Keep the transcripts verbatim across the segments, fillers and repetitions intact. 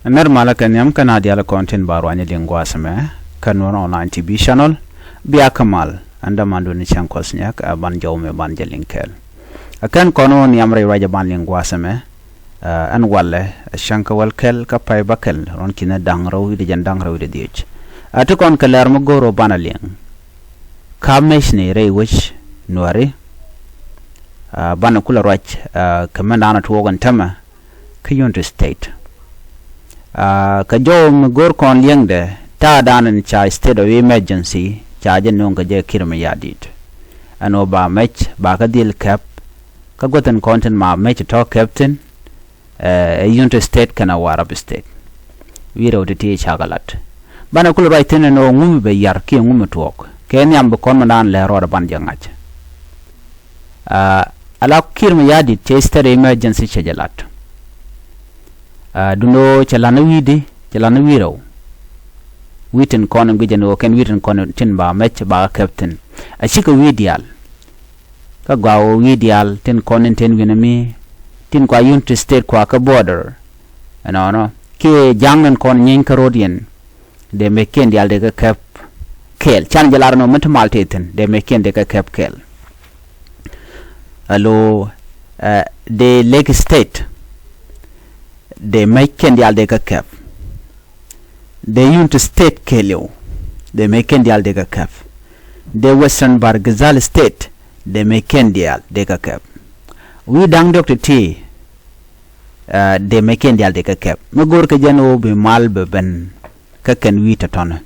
Nɛr malä kɛ nhiam kɛn a diaal kɔn tin ba ruany liŋ gua̱a̱th ɛmɛ kä Nuer Online T V channel. Bia kä mal, ɛn dämandu ni cäŋ kuɔth nyak, ɛ ban jɔw mi ban jɛ liŋ kɛɛl. Ɛ kɛn kɔn wä nhiam rɛy ruac ɛ ban liŋ gua̱a̱th ɛmɛ, ɛ, ɛn walɛ, ɛ cäŋ kä wäl kɛl kä pay bäkɛl, ruɔ̱n ki̱n ɛ da̱ŋ rɛw wi̱cdɛ jɛn da̱ŋ rɛw wi̱cdɛ dhiec. Ɛ ti kɔn kɛ lɛr mi go̱o̱r wä banɛ liŋ. Ka̱p mecni rɛy wec Nuääri, ɛ, banɛ kulɛ ruac, ɛ, kɛ mɛn da̱a̱n ɛ tuɔɔk ɛn tämɛ, kä Unity State. Aa, kɛ jɔw mi go̱o̱r kɔn liɛŋdɛ, ta̱a̱ da̱a̱n in ca state of emergency, ca jɛ nööŋ kɛ jɛ Kiir Mayardit. Ɛn ɣöö ba mec, ba kä dhil kɛp, kä guäth in kɔn tin ma mec tɔ̱ kɛp thi̱n, ɛ, ɛ Unity State kɛnɛ Warrap State. Wi̱i̱ rɛw ti̱ti̱ cakɛ lat. Banɛ kulɛ ruac thi̱n ɛn ɣöö ŋu mi bɛ yar kiɛ ŋu mi tuɔɔk. Kɛ nhiam bi kɔn mi da̱a̱n lɛ rɔɔdɛ ban jɛ ŋa̱c. Aa, ala Kiir Mayardit cɛ state emergency cɛ jɛ lat. Aa, duundɛ ɣöö cɛ la̱t ni wi̱i̱di, cɛ la̱t ni wi̱i̱ rɛw. Wi̱i̱ tin kɔn in gui̱c ɛn ɣöö kɛn wi̱i̱ tin kɔn tin ba mec ba kɛp thi̱n. A cikɛ wi̱i̱ diaal. Kä gɔaa ɣöö wi̱i̱ diaal tin kɔn in tin wi̱nɛ mi, tin kua Unity State kua kä border. Ɛnɔnɔ. Kiɛ ja̱a̱ŋ in kɔn nyieeny kä ro̱d yɛn. Dee mec kiɛn diaal dee kɛ kɛp kɛɛl. Can jɛ lar nɔ mi ti mal tëë thi̱n, dee mec kiɛn dee kɛ kɛp kɛɛl. Alo, ɛ, dee Lake State, dee mec kiɛn diaal dee kɛ kɛp. Dee Unity State kɛɛliw, dee mec kiɛn diaal dee kɛ kɛp. Dee Western Bahr el Ghazal State, dee mec kiɛn diaal dee kɛ kɛp. Wi̱i̱ da̱ŋ diɔ̱k ti̱ti̱, ɛ, dee mec kiɛn diaal dee kɛ kɛp. Mi go̱o̱r kɛ jɛn ɣöö bi mal bɛ ben kä kɛn wi̱i̱ tɔ̱tɔ̱ni.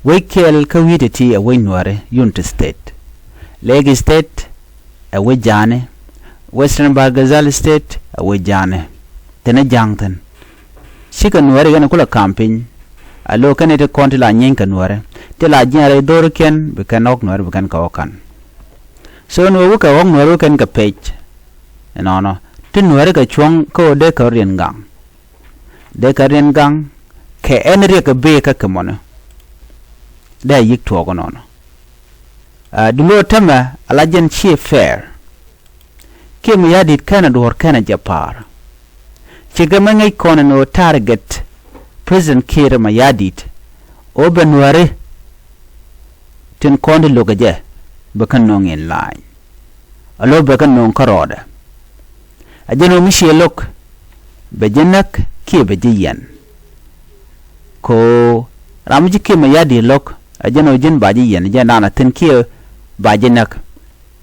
Wec kɛɛl kä wi̱i̱ ti̱ti̱ ɛ wec Nuääri, Unity State. Lake State ɛ wec ja̱a̱ni. Western Bahr el Ghazal State ɛ wec ja̱a̱ni. Thi̱n ɛ ja̱a̱ŋ thi̱n. Cikɛ Nuääri kɛn kulɛ ka̱m piny. Alo kɛn iti kɔn ti la nyieeny kɛ Nuääri. Ti la jiɛn rɛy dho̱rikiɛn bi kɛn ɣɔ̱k Nuääri bi kɛn kɛ ɣɔ̱k ka̱n. So ni wä wä kɛ ɣɔ̱k Nuääri wä kɛn kɛ pec. Ɛnɔnɔ. Ti Nuääri kɛ cuɔ̱ŋ kä ɣöö dee kɛ riɛn gaŋ. Dee kɛ riɛn gaŋ kɛ ɛn riɛk kɛ bee kä kɛ mɔni. Dee a yi̱k tuɔɔk ɛnɔnɔ. Aa, duundɛ ɣöö tämɛ ala jɛn ciɛ fair. Kiir Mayardit kɛnɛ duɔ̱ɔ̱r kɛnɛ jɛ pa̱a̱r. Cikɛ mi ŋäc kɔn ɛn ɣöö target President Kiir Mayardit ɣöö bɛ Nuääri tin kɔn ti lo̱kɛ jɛ bɛ kɛ nööŋ in la̱a̱ny. Alo bɛ kɛ nööŋ kä rɔɔdɛ. A jɛn ɣöö mi ciɛ lo̱k bɛ ji̱ näk kiɛ bɛ ji̱ yiɛn. Ko ram mi ci Kiir Mayardit lo̱k a jɛn ɣöö ji̱n ba ji̱ yiɛn, jɛn da̱a̱n a thi̱n kiɛ ba ji̱ näk.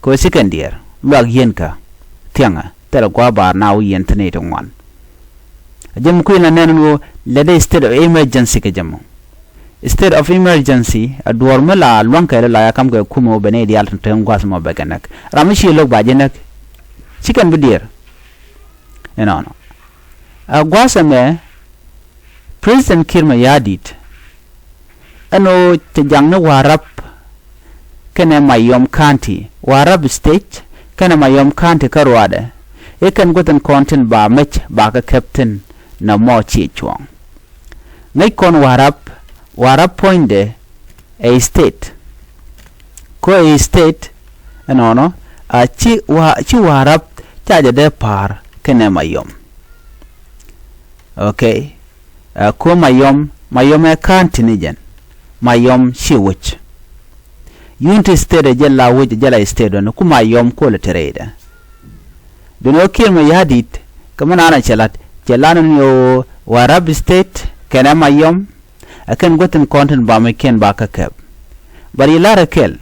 Ko second year luak yienkä thiaŋä thilɛ gua̱a̱ baar na wä yien thi̱n i̱ ti ŋuan. A jɛ mi kui̱n la nɛn ɣöö lɛ dee state of emergency kɛ jɛ mɔ. State of emergency a duɔ̱ɔ̱r mi la lua̱ŋ kɛɛl la ya kam kɛ kumɛ wä ben i̱ diaal tin te gua̱a̱th mɔ bɛ kɛ näk. Ram mi ci lo̱k ba jɛ näk. Ci kɛn bi diɛɛr. Inɔnɔ. A gua̱a̱th ɛmɛ President Kiir Mayardit ɛn ɣöö cɛ jaŋ ni Warrap kɛnɛ Mayom County, Warrap State kɛnɛ Mayom County kä ruaadɛ. I̱ kɛn guäth in kɔn tin ba mec ba kɛ kɛp thi̱n nɔmɔ ci cuɔ̱ɔ̱ŋ. Ŋäc kɔn Warrap, Warrap puɔ̱nydɛ ɛ state. Ko ɛ state ɛnɔnɔ a ci wa, ci Warrap ca jɛ dee pa̱a̱r kɛnɛ Mayom. Okay. Ɛ ko Mayom, Mayom ɛ county ni jɛn. Mayom ci wec. Unity State ɛ jɛ la wec ɛ jɛ la state ɔ ni ku Mayom kuɔlɛ te rɛydɛ. Duundɛ ɣöö Kiir Mayardit kɛ mi naan ɛ cɛ la̱t cɛ la̱t ni ɣöö Warrap State kɛnɛ Mayom. Ɛ kɛn guäth tin kɔn tin ba mec kiɛn ba kä kɛp. Bä ri la̱rä kɛl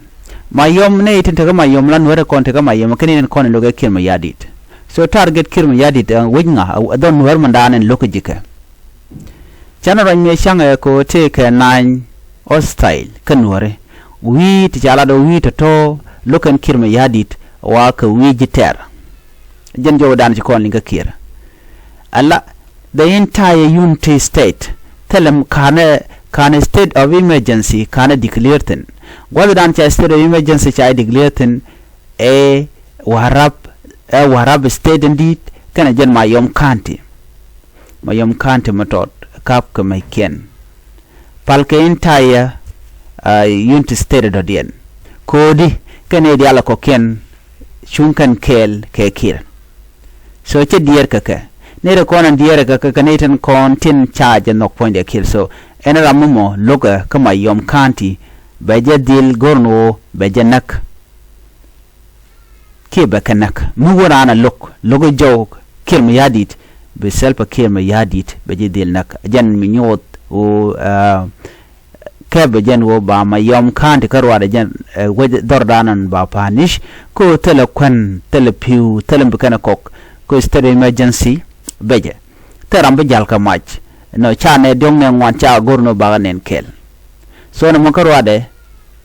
Mayom nɛy tin tekä Mayom la Nuäärɛ kɔn tekä Mayom ɛ kɛn in kɔn in lo̱k ɛ Kiir Mayardit. So target Kiir Mayardit ɛ wec ŋa ɛ dhɔn Nuäär mindan in lo̱k ɛ ji̱kɛ. Canɛ ruac mëë ca̱ŋɛ kɛ ɣöö tëëkɛ nine hostile kä Nuäärɛ. Wi̱i̱ ti ca lat ɣöö wi̱i̱ tɔ̱tɔ̱ lo̱k kɛn Kiir Mayardit wa kɛ wi̱i̱ ji̱ tɛr. Jɛn jɔwdan ci kɔn liŋ kä Kiir. Ala the entire Unity State thilɛ ka̱nɛ, ka̱nɛ state of emergency ka̱nɛ declare thi̱n. Gua̱thdan ca state of emergency ca declare thi̱n ɛ Warrap, ɛ Warrap State in di̱i̱t kɛnɛ jɛn Mayom County. Mayom County mi tɔt kap kɛ mec kiɛn. Pal kɛ entire Unity State dɔ̱diɛn. Ko̱di kɛn i̱ diaal kɔ̱kiɛn cuŋ kɛn kɛɛl kɛ Kiir. So cɛ diɛɛr kɛ kɛ ni Nɛy ti kɔn in diɛɛrɛ kɛ kɛ nɛy tin kɔn tin ca jɛ nhɔk puɔ̱nydɛ kiɛl. So ɛn ram mi mɔ lo̱kɛ kä Mayom County bɛ jɛ dhil go̱r ni ɣöö bɛ jɛ näk. Kiɛ bɛ kɛ näk mi wä raan a lo̱k lo̱k jɔw Kiir Mayardit, bi Salva Kiir Mayardit bɛ jɛ dhil näk. Jɛn mi nyuɔth ɣöö kɛpɛ jɛn ɣöö ba Mayom County kä ruaadɛ jɛn wec dhɔrdan ɛn ba punish. Kä thilɛ kuän, thilɛ pi̱w, thilɛ bi kɛn ɛ kɔk. Kä state of emergency bɛ jɛ. Thil ram bi jal kɛ mac. Nɔ ca nɛ diɔ̱ŋ nɛ ŋuan ca go̱r ni ɣöö bakɛ nɛn kɛl. So nɛ mɔ kä ruaadɛ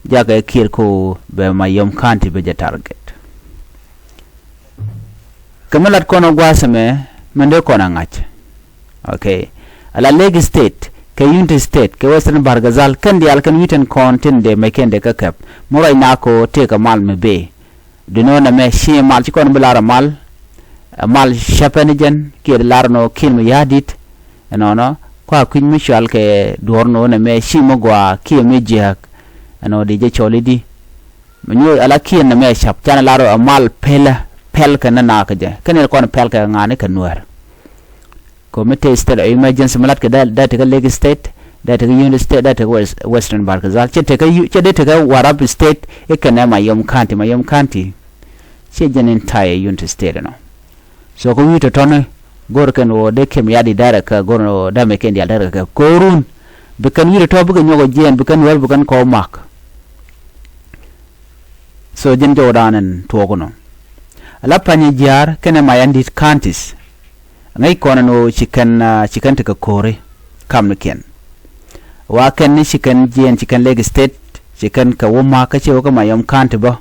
jakɛ kiɛl kä ɣöö bɛ Mayom County bɛ jɛ target. Kɛ mi lat kɔn ɔ gua̱a̱th ɛmɛ mɛn dee kɔn a ŋa̱c. Okay. Ala Lake State kɛ Unity State kɛ Western Bahr el Ghazal kɛn diaal kɛn wi̱i̱ tin kɔn tin dee mec kɛn dee kä kɛp. Mi ruac nak kɛ ɣöö tëëkɛ mal mi bëë. Duno nɛmɛ ci mal ci kɔn bi lar a mal. Ɛ mal cäpɛ ni jɛn kiɛ di lar nɔ Kiir Mayardit. Ɛnɔnɔ kua kui̱ny mi cual kɛ duɔ̱ɔ̱r nɔ nɛmɛ ci mi gɔaa kiɛ mi jiääk. Ɛnɔ di jɛ cɔl i̱di. Mi nyuɔth ala kiɛn nɛmɛ cap canɛ lar ɛ mal pɛlä, pɛl kɛ nɛ nakä jɛ kɛn yɛn kɔn pɛl kɛ ŋa̱ni kɛ Nuäär. Kɛ mi te state of emergency mi lat kɛ dee, dee tekɛ Lake State, dee tekɛ Unity State, dee tekɛ West, Western Bahr el Ghazal. Cɛ tekɛ, cɛ dee tekɛ Warrap State i̱ kɛnɛ Mayom County, Mayom County. Cɛ jɛn entire Unity State ɛnɔ. So kä wi̱i̱ tɔ̱tɔ̱ni go̱r kɛn ɣöö dee Kiir Mayardit dɛrɛ kɛ go̱r ɣöö dee mec kɛn diaal dɛrɛ kɛ kɛ ko̱run. Bi kɛn wi̱i̱ tɔ̱tɔ̱ bikɛ nyɔk ɔ jiɛɛn bi kɛn Nuäär bi kɛn kɔw mak. So jɛn jɔwdan ɛn tuɔɔk ɛnɔ. Ala Panyijiar kɛnɛ Mayardit counties. Ŋäc kɔn ɛn ɣöö ci kɛn, ci kɛn tekɛ ko̱ri kamnikiɛn. Wa kɛn ni ci kɛn jiɛɛn ci kɛn Lake State ci kɛn kɛ wä ma̱a̱k kä ci wä kä Mayom County bä.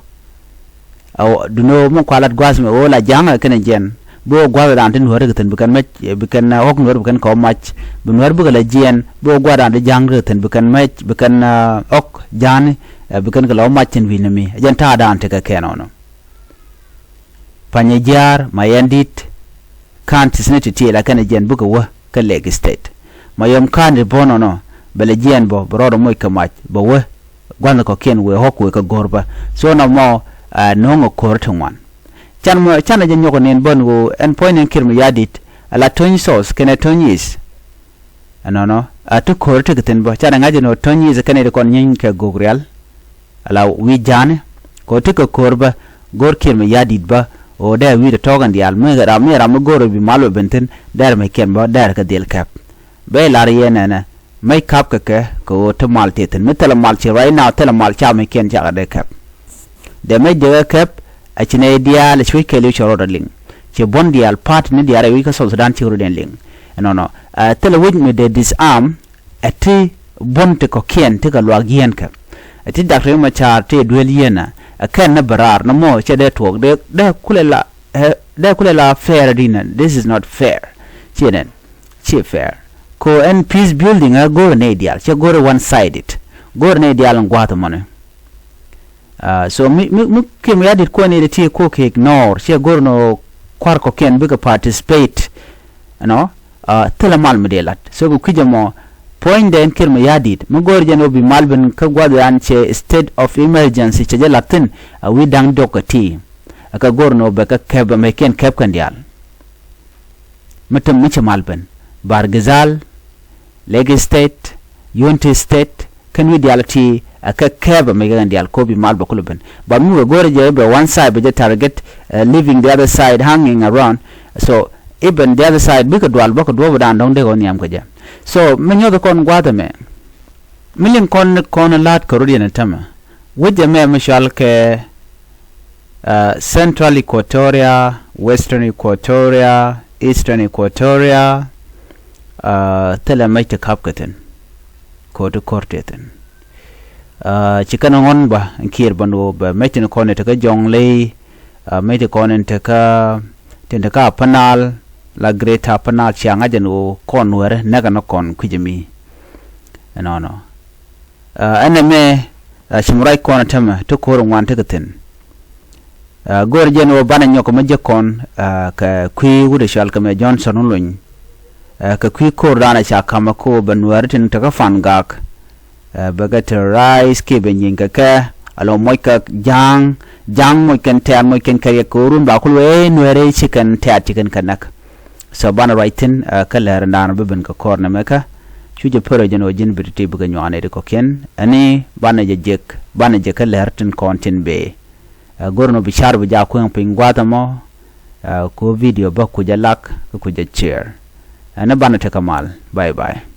Ɛ duno mi kua lat gua̱a̱th mɛ ɣöö la ja̱a̱ŋ ɛ kɛn ɛ jiɛn bi wä gua̱a̱th dan ti Nuäär kɛ thi̱n bi kɛn mɛc bi kɛn ɣɔ̱k Nuäär bi kɛn kɛ wä mac bi Nuäär bikɛ la jiɛɛn bi wä gua̱a̱th dan ti ja̱a̱ŋ kɛ thi̱n bi kɛn mɛc bi kɛn ɣɔ̱k ja̱a̱ni bi kɛn kɛ la wä mac tin wi̱i̱ ni mi ɛ jɛn ta̱a̱ dan tekɛ kɛn ɣɔnɔ. Panyijiar, Mayardit counties ni ti̱ti̱ la kɛn ɛ jiɛn bikɛ wä kä Lake State. Mayom County bä nɔnɔ bɛ lɛ jiɛɛn bä bɛ rɔɔdɛ moc kɛ mac bɛ wä gua̱nh kɔ̱kiɛn wëë ɣɔ̱k wëë kɛ go̱r bä. So nɔmɔ ɛ no̱o̱ŋ ɛ ko̱r ti ŋuan. Can mɔ canɛ jɛ nyɔk ɛ nen bän ɣöö ɛn puɔ̱ny ni Kiir Mayardit ala Tonj South kɛnɛ Tonj East. Ɛnɔnɔ a ti ko̱r ti kɛ thi̱n bä canɛ ŋa̱c ɛn ɣöö Tonj East kɛnɛ ti kɔn nyieeny kɛ gök rial. Ala wi̱i̱ ja̱a̱ni kɛ ɣöö ti kɛ ko̱r bä go̱r Kiir Mayardit bä ɣöö dee wi̱i̱ tɔ̱tɔ̱ kɛn diaal mi ram mi ram mi go̱r bi mal bä ben thi̱n dɛr mec kɛn bä dɛr kɛ dhil kɛp. Bɛ lar yɛ nɛnɛ mec kap kɛ kɛ kɛ ɣöö ti mal tëë thi̱n mi thilɛ mal ci right now thilɛ mal ca mec kɛn cakɛ dee kɛp. Dee mec dee kɛ kɛp a ci nɛy diaal a ci wec kɛɛliw cɛ rɔɔdɛ liŋ. Ci buɔ̱n diaal party ni diaal rɛy wec kä South Sudan ci rɔɔdɛ liŋ. Ɛnɔnɔ a thilɛ wec mi dee disarm. Ɛ ti buɔ̱n ti kɔ̱kiɛn ti kɛ luaak yieenkɛ. Ɛ ti Doctor Riek Machar ti duel yieenä ɛ kɛn ni bɛ raar ni mɔ cɛ dee tuɔɔk dee dee kulɛ la ɛ dee kulɛ la fair dinɛ. This is not fair. Ciɛ nɛn ciɛ fair. Ko ɛn peace building ɛ go̱o̱rɛ nɛy diaal cɛ go̱o̱rɛ one sided. Go̱o̱rɛ nɛy diaal in gua̱a̱th mɔni. So mi mi mi Kiir Mayardit kuɔni ti ti ko kɛ ignore cɛ go̱r nɔ kuar kɔkiɛn bikɛ participate. Ɛnɔ thilɛ mal mi dee lat so kɛ kui̱c ɛmɔ. Puɔ̱nydɛ in Kiir Mayardit mi go̱r jɛn ɣöö bi mal ben kä gua̱th yan cɛ state of emergency cɛ jɛ lat thi̱n. A wi̱i̱ da̱ŋ diɔ̱k kɛ ti ɛ kɛ go̱r nɔ bɛ kɛ kɛp ɛmɛ kiɛn kɛp kɛn diaal. Mi tem mi ci mal ben Bahr el Ghazal, Lake State, Unity State kɛn wi̱i̱ diaal ti ɛ kɛ kɛɛpɛ mec kɛ kɛn diaal kopi mal bɛ kulɛ ben. But mi wee go̱rɛ jɛ bɛ one side bɛ jɛ target, leaving the other side hanging around. So even the other side bikɛ dual bä kɛ duɔ̱ɔ̱p dan dɔ̱ŋ dee kɔn nhiam kɛ jɛ. So mi nyɔth kɔn gua̱a̱th ɛmɛ mi liŋ kɔn kɔn la̱a̱t kɛ rot yɛn ɛ tämɛ. Wec ɛmɛ mi cual kɛ Central Equatoria, Western Equatoria, Eastern Equatoria. Thilɛ mec ti kap kɛ thi̱n ko̱ti ko̱r ti thi̱n. Ci kɛn ŋɔn bä in kiɛɛr bä ni wä bɛ mec tin kɔn in tekä Jɔŋley, mec tin kɔn in tekä tin tekä Upper Nile, la Greater Upper Nile cia ŋa̱c ɛn wä kɔn wärä näk ɛn kɔn kui̱c ɛmi. Ɛnɔnɔ ɛn ɛmɛ ci mi ruac kɔn ɛ tämɛ ti ko̱r ŋuan tekɛ thi̱n. Go̱o̱r jɛn ɣöö banɛ nyɔk mi jek kɔn kɛ kui̱ wut ɛ cɔal kɛ mɛ Johnson Olony. Kɛ kui̱ ko̱r danɛ ca ka̱mɛ ko̱ bɛ nuääri tin tekä Pangak. Bɛ kɛ terrorize kiɛ bɛ nyieny kɛ kɛ alɔ moc kɛ ja̱a̱ŋ. Ja̱a̱ŋ moc kɛn tɛ̈r moc kɛn kɛ riɛk ko̱run ba kul wee nuääri ci kɛn tɛ̈r ci kɛn kɛ näk. So banɛ ruac thi̱n, ɛ, kä läär in da̱a̱n bi ben kɛ kɔr nɛmɛ kä cu jɛ pär ɛ jɛn ɣöö ji̱n bi ti ti bikɛ nyua̱a̱n ɛ ti kɔ̱kiɛn. Ɛni banɛ jɛ jek, banɛ jɛ kä läär tin kɔn tin bëë. Ɛ, go̱r ni bi car bi jaak kueŋ piny gua̱a̱th ɛmɔ. Ɛ, ku video bä ku jɛ lak, ku jɛ share. Ɛni banɛ tekɛ mal. Bye bye.